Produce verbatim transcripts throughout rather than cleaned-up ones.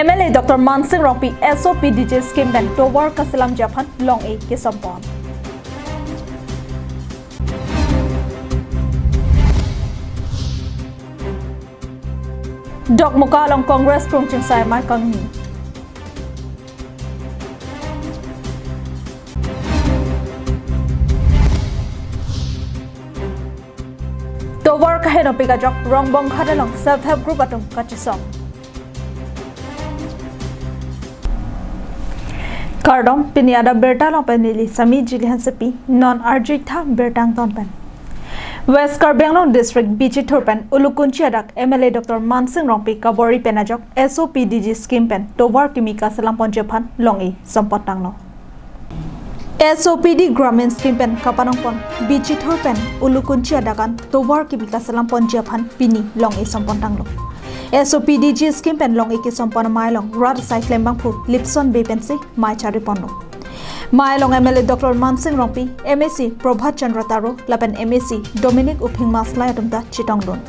M L A Doctor Mansing Rongpi S O P D G scheme pen tovar kaselamji aphan long-e kesompon. Dokmoka along Congress krungchingsai amei kangni. Tovar kaheno pik ajok Rongbonghat along self help group atum kachisong. Kardom, pini adap birta along pen neli Sami Jili Hansepi, non arjutha birta angton pen. West Karbi Anglong District Bichithur pen Ulukunchi adak M L A Doctor Mansing Rongpi kabor-i pen ajok S O P D G scheme pen tovar kimi kaselamponji aphan long-e sompon tanglo. S O P D Gramin scheme pen kapanongpon Bichithur pen Ulukunchi adak an tovar kimi kaselamponji aphan pini long-e sompon tanglo. S O P D G scheme pen long-e kesompon amei along rat asai klembangphu Lipson Bey pensi mei chariponlo. Mei along M L A Doctor Mansing Rongpi, M A C Prabhat Chandra Taro lapen M A C Dominic Uphing Maslai atum ta chetongdun.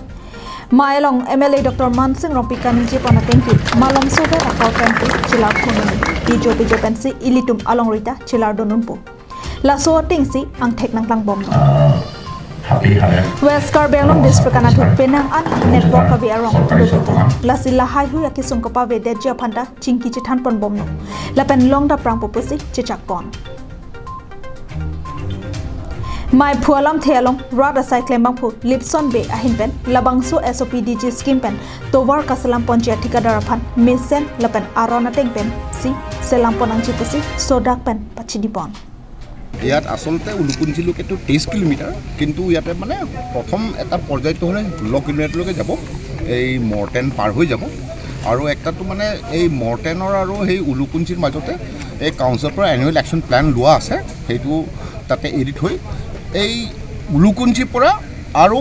Mei along M L A Doctor Mansing Rongpi kaningjepon atengke malomso ver akor pen pu chelar thondun, pijo pijo pensi ilitum alongri ta chelardun unpo. Laso atengsi angthek nangklangbomlo. West Karbi Anglong District anatthu penang an network kave arong lututang. Lasi lahaihui akesung kapavedetji aphan ta chingki chethanponbomlo. Lapen long daprangpo pusi chechakpon. Meiphu alamthe along rat asai klembangphu Lipson Bey ahin pen labangso S O P D G scheme pen tovar kaselamponji athikadar aphan mesen lapen aron ateng pensi selampon nangji pusi sodak pen pachinipon. ইয়াত আচলতে উলুকুঞ্চিলৈকেতো তেইছ কিলোমিটাৰ, কিন্তু ইয়াতে মানে প্ৰথম এটা পৰ্যায়টো হ'লে ষোল্ল কিলোমিটাৰলৈকে যাব, এই মৰ্টেন পাৰ হৈ যাব। আৰু একটাতো মানে এই মৰ্টেনৰ আৰু সেই উলুকুঞ্চিৰ মাজতে এই কাউন্সিলৰ পৰা এনুৱেল একশ্যন প্লেন লোৱা আছে, সেইটো তাতে এৰি থৈ এই উলুকুঞ্চিৰ পৰা আৰু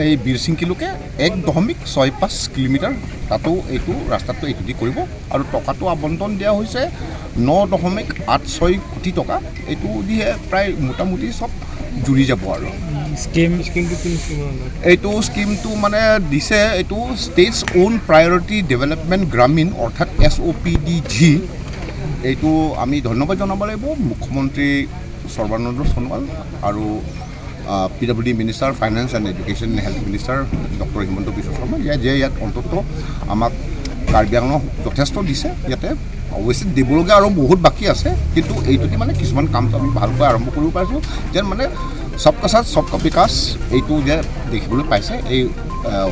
এই বিৰচিংকিলৈকে এক দশমিক ছয় পাঁচ কিলোমিটাৰ, তাতো এইটো ৰাস্তাটো এইটোদি কৰিব। আৰু টকাটো আবণ্টন দিয়া হৈছে ন দশমিক আঠ ছয় কোটি টকা। এইটো দিহে প্ৰায় মোটামুটি চব জুৰি যাব আৰু। স্কিম, স্কিমটো কোন স্কিমৰ আণ্ডাৰত? এইটো স্কিমটো মানে দিছে, এইটো ষ্টেটছ অ'ন প্ৰায়ৰিটি ডেভেলপমেণ্ট গ্ৰামীণ, অৰ্থাৎ এছ অ' পি ডি জি। এইটো আমি ধন্যবাদ জনাব লাগিব মুখ্যমন্ত্ৰী সৰ্বানন্দ সোণোৱাল আৰু P W D minister, finance and education, health minister doctor Himanta বিশ্ব শৰ্মা, যে ইয়াত অন্ততঃ আমাক কাৰ্বি আংলঙক যথেষ্ট দিছে। ইয়াতে অৱশ্যে দিবলগীয়া আৰু বহুত বাকী আছে, কিন্তু এইটোদি মানে কিছুমান কামটো আমি ভালকৈ আৰম্ভ কৰিব পাৰিছোঁ, যেন মানে সবকা সাথ সবকা বিকাশ এইটো যে দেখিবলৈ পাইছে এই, আহ,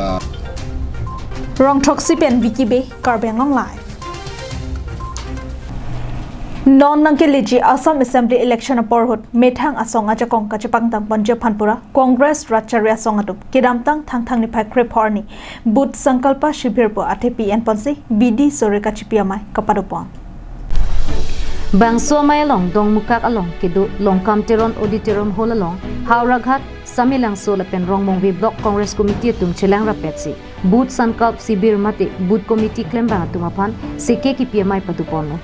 আহ, Rongthoksi pen Vicky Bey, Karbi Anglong Live. Non nangkeleji Assam Assembly election apor ahut methang asong ajakong kachepangtangponji aphan pura Congress rat chari asong atum kedamtang Thangthang niphai krepho arni Booth Sankalpa Shibir pu athepi enponsi bidi sore kachipi amei kapadopon. Bangso amei along Dongmukak along kedo Longkam Teron Auditorium Hall along Howraghat, Samelangso lapen Rongmongve Block Congress Committee atum chelangrapetsi Booth Sankalp Shibir mate Booth Committee klembang atum aphan seke kipi amei padoponlo.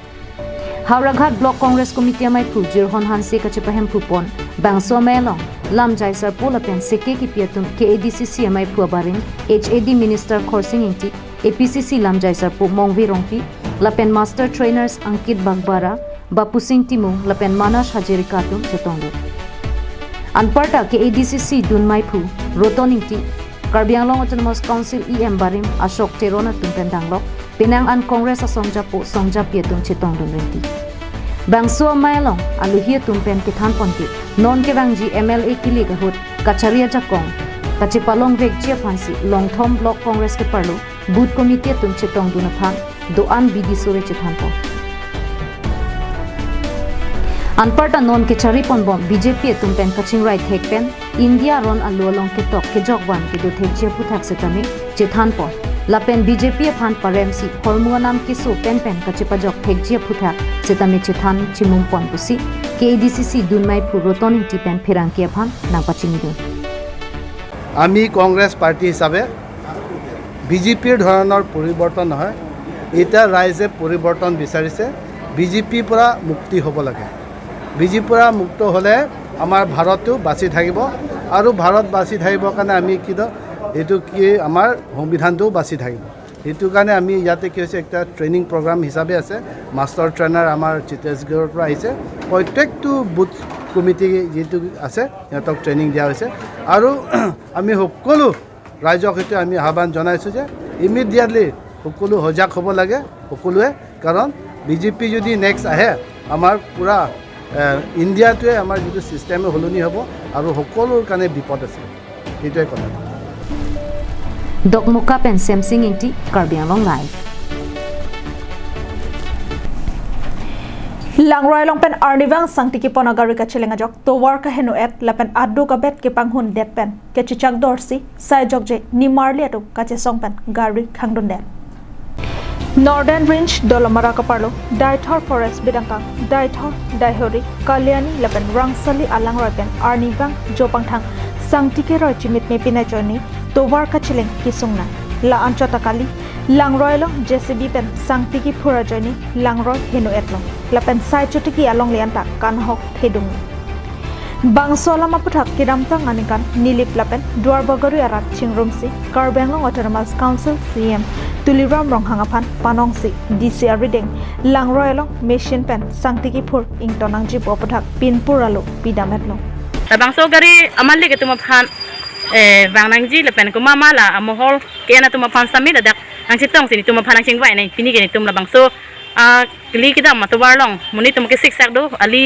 Howraghat Block Congress Committee ameiphu Jirhon Hanse kachepahemphupon, bangso amei along lamjai sarpo lapen seke kipi atum K A D C C ameiphu abarim, H A D Minister Khorsing Ingti, A P C C lamjai sarpo Mongve Rongpi, lapen Master Trainers Ankit Bagbara, Bapusing Timung, lapen Manas Hazarika atum chetongdun. Anparta K A D C C dunmeiphu Roton Ingti, Karbi Anglong Autonomous Council E M barim Ashok Teron atum pen danglok, penang an Congress asongjapo songjapi atum chetongdun rinti. Bangso amei along alohi atum pen kethanponke, non kevangji M L A kilik ahut kachari ajakong kachepalongvekji aphansi Longthom Block Congress keparlo Booth Committee atum chetongdun aphan do-an bidi sore chethanpon. Anparta non kechariponbom B J P atum pen kachingrai thek pen India aron alo along ketok kejokvan kedo thekji aphuthak setame chethanpon. Lapen B J P aphan paremsi hormu anam keso penpen kachepajok thekji aphuthak setame chethan chimumpon pusi K A D C C dunmeiphu Roton Ingti pen pherangke aphan nangpachinidun. আমি কংগ্ৰেছ পাৰ্টি হিচাপে বিজেপিৰ ধৰণৰ পৰিৱৰ্তন নহয়, এতিয়া ৰাইজে পৰিৱৰ্তন বিচাৰিছে, বিজেপিৰ পৰা মুক্তি হ'ব লাগে। বিজেপিৰ পৰা মুক্ত হ'লে আমাৰ ভাৰতটো বাচি থাকিব আৰু ভাৰত বাচি থাকিবৰ কাৰণে আমি কি দ-, এইটো কি আমাৰ সংবিধানটোও বাচি থাকিব। সেইটো কাৰণে আমি ইয়াতে কি হৈছে, একটা ট্ৰেইনিং প্ৰগ্ৰাম হিচাপে আছে, মাষ্টাৰ ট্ৰেইনাৰ আমাৰ চিত্তেছগড়ৰ পৰা আহিছে, প্ৰত্যেকটো বুথ কমিটি যিটো আছে সিহঁতক ট্ৰেইনিং দিয়া হৈছে। আৰু আমি সকলো ৰাইজক সেইটো আমি আহ্বান জনাইছোঁ যে ইমিডিয়েটলি সকলো সজাগ হ'ব লাগে সকলোৱে, কাৰণ বিজেপি যদি নেক্সট আহে আমাৰ পূৰা এ, ইণ্ডিয়াটোৱে আমাৰ যিটো ছিষ্টেমে সলনি হ'ব আৰু সকলোৰ কাৰণে বিপদ আছে, সেইটোৱে কথা। Dokmoka pen Semsing Ingti, Karbi Anglong Live. Langroi along pen arnivang sangtiki pon agari kacheleng ajok tovar kaheno-et lapen aduk abet kepanghundet pen kechechak dorsi sai jokje nimarli atum kachesong pen gari khangdundet. Northern Range Dolamara kaparlo Deithor Forest bidangkang Deithor, Deihori, Kalyani lapen Rangsali alangroi pen arnivang jopangthang sangtiki roi chimit me pin ajoine tovar kacheleng kesung nang. La anchot ta kali, langroi along J C B pen sangtiki phur ajoine langroi heno-etlo. Lapen sai chotiki alongle anta kanhok thedung. Bangso alam aputhak kedamtang aningkan Nilip lapen Duarbagori arat chingrumsi Karbi Anglong Autonomous Council C E M Tuliram Ronghang aphan panongsi D C arideng langroi along machine pen sangtiki phur ington nangjipo aputhak pinpur alo pidametlo. Labangso gari amalik atum aphan eh, vang nangji lapen komat ma la amohol ke-en atum aphan sami ladak nangchetongsi netum aphan nangchingvai nai, pini ke netum labangso ah, kali kedam atovar along monit atum ke siksak do, ali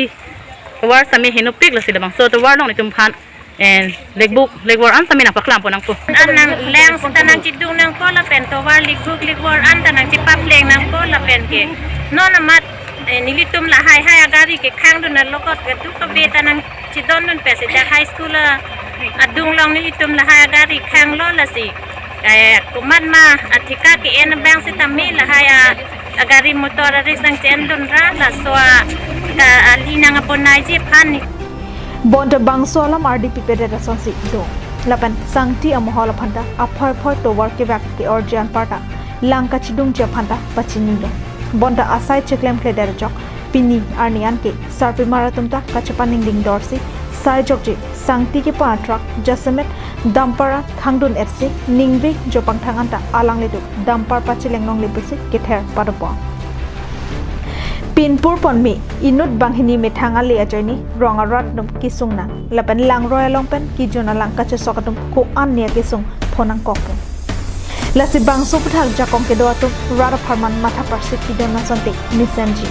tovar sami henopik, lasi labangso tovar along netum aphan eh, lekbuk lekvor an sami nangpaklam pon nangpo. An nang leng sita nangchedung nangpo lapen tovar lekbuk lekvor an ta nangchepapleng nangpo lapen ke non amat eh, nelitum lahai hai agari ke khangdun alokot ke tu kabe ta nangchedondun pesi dak high school a- adung along nelitum lahai agari khanglo, lasi eh, komat ma athika ke-en abang sitame lahai a- agari motor a-risk nangche-endun ra, laso a ka ali nang abonai ji aphan ni. Bonta bangso alam ardi pipedet asonsi do. Lapen sangti amohol aphanta aphoi phoi tovar kevak ke-orji anparta lang kachedungji aphanta pachinilo. Bonta asai cheklemkledet ajok pini arni an ke sarpimar atum ta kachepaningding dorsi sai jokje sangti kepon atruck jasemet dumper an khangdun-etsi ningve jopangthang anta alanglitum dumper pacheleng longle pusi kether padopon. Pinpur ponme inut banghini methang ale ajoine rong arat atum kesung nang lapen langroi along pen kejun alang kachesok atum ko-an nia kesung phonangkokpo. Lasi bangso aputhak jakong kedo atum rat apharman matha parsi pidon asonte mesenji.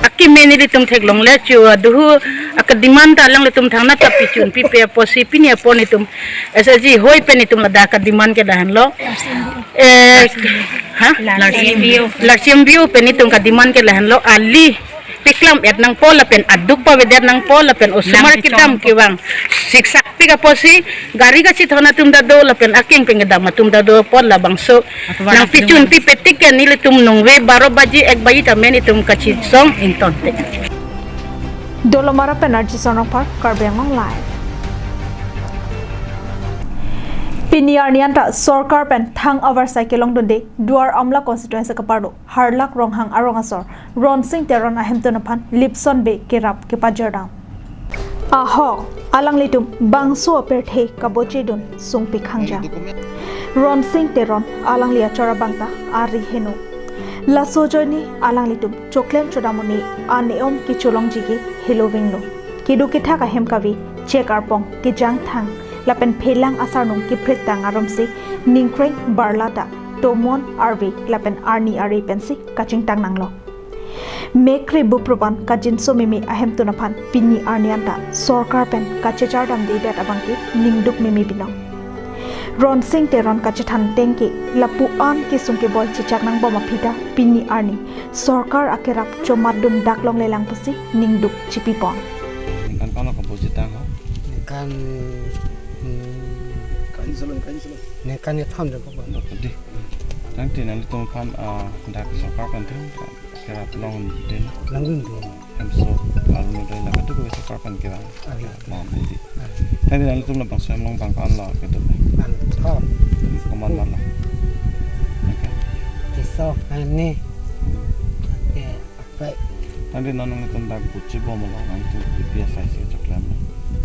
Akimi nelitum theklongle chu aduhu akademand ta alanglitum thangnat ta pichun pipe apotsi pini apor netum S H G hoi pen netum ladak akademand ke lahenlo. Eh, ha? Larsi M B O. Larsi M B O pen netum akademand ke lahenlo, ali paklam-et nangpo lapen aduk pavedet nangpo lapen osomar kedam kevang siksakpik apotsi gari kachethon atum ta do lapen akeng pen kedam atum ta do apot labangso nangpichun pipetik ke nelitum ningve baro baji ek baji tame netum kachesong ingtonte. Dolamara pen R J Sonrongphar, Karbi Anglong Live. Pini arni anta sorkar pen thang avarsai kelongdunde Duar Amla constituency kaparlo Harlak Ronghang arong asor Ronsing Teron ahemtun aphan Lipson Bey kerap kepajirdam. Ahok, alanglitum bangso apirthe kabochedun sungpi khangja. Ronsing Teron alangli achor abang ta ari heno. Laso ajoine alanglitum choklem chodam un-e an-e-om kecholongji ke helovinglo. Keduk kethak ahem kave chek arpong kejang thang lapen phelang asarnung keprit tang arumsi ningkreng barla ta tomon arve lapen arni arve pensi kachingtang nanglo. Mekri bupruban kajinso meme ahemtun aphan pini arni anta sorkar pen kachechardamdedet abang ke ningduk meme binong. Ronsing Teron kachethan ateng ke lapu an kesung keboi chechak nangbom aphi ta pini arni sorkar akerap chomatdun dak longlelang pusi ningduk chipipon. Ningkan kono kapo chetang ho? Ningkan hmm, ningkan ethom joko ba. Dei. Tangte nanglitum aphan ah, dak sorkar pen thang kerap longdun. Longdun dei. Hemso arlo dei, la kaduk ke sorkar pen kerap. Ari. Longdun dei. Ari. Tangte nanglitum labangso hem along bang ko-an lo kedo? Anthor. Komat ma lo? Okay. Tiso kani. Ake apai. Tangte nanglitum dak buchi bom lo, nanglitum P P S I C choklem lo?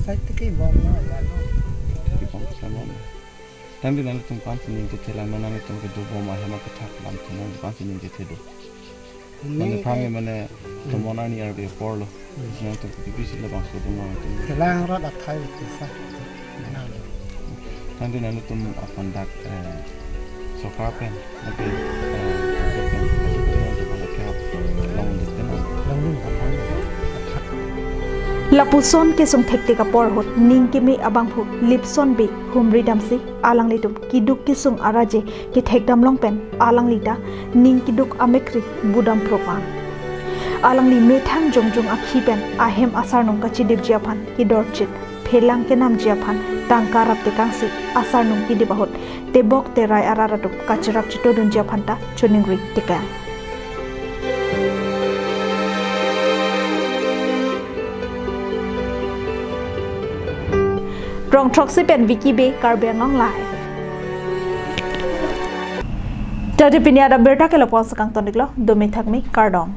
Sai tiki bom lo ya lo. Tiki bom choklem lo. Tangte nanglitum ko-ansi ning chethe lang, nanglitum kedobom ahem aphuthak lam thu nang ko-ansi ning chethe do? Mane pame mane tomon arni arve aporlo. Nangtum kopisi labangso atum nangtum. Kelang rat athai kesa. Tangte nanglitum aphan dak, eh, sorkar pen, nanglitum, eh, sorkar pen, nanglitum aphan akhei long dek pen. Lapuson kesung thektik apor ahut ning keme abangphu Lipson Bey humri damsi alanglitum keduk kesung araje kethekdam long pen alangli ta ning keduk amekkri budam pro-an. Alangli methang jongjong akhi pen ahem asarnung kachidipji aphan kedorchit, phelang kenamji aphan tangka rap tekangsi asarnung kedip ahut tebok terai arat atum kacherap chetodunji aphan ta choningri tekang. Rongthroksi pen Vicky Bey, Karbi Anglong Live. Tangte pini adap abirta ke lapu-an si kangton iklo, dome thakme, kardom.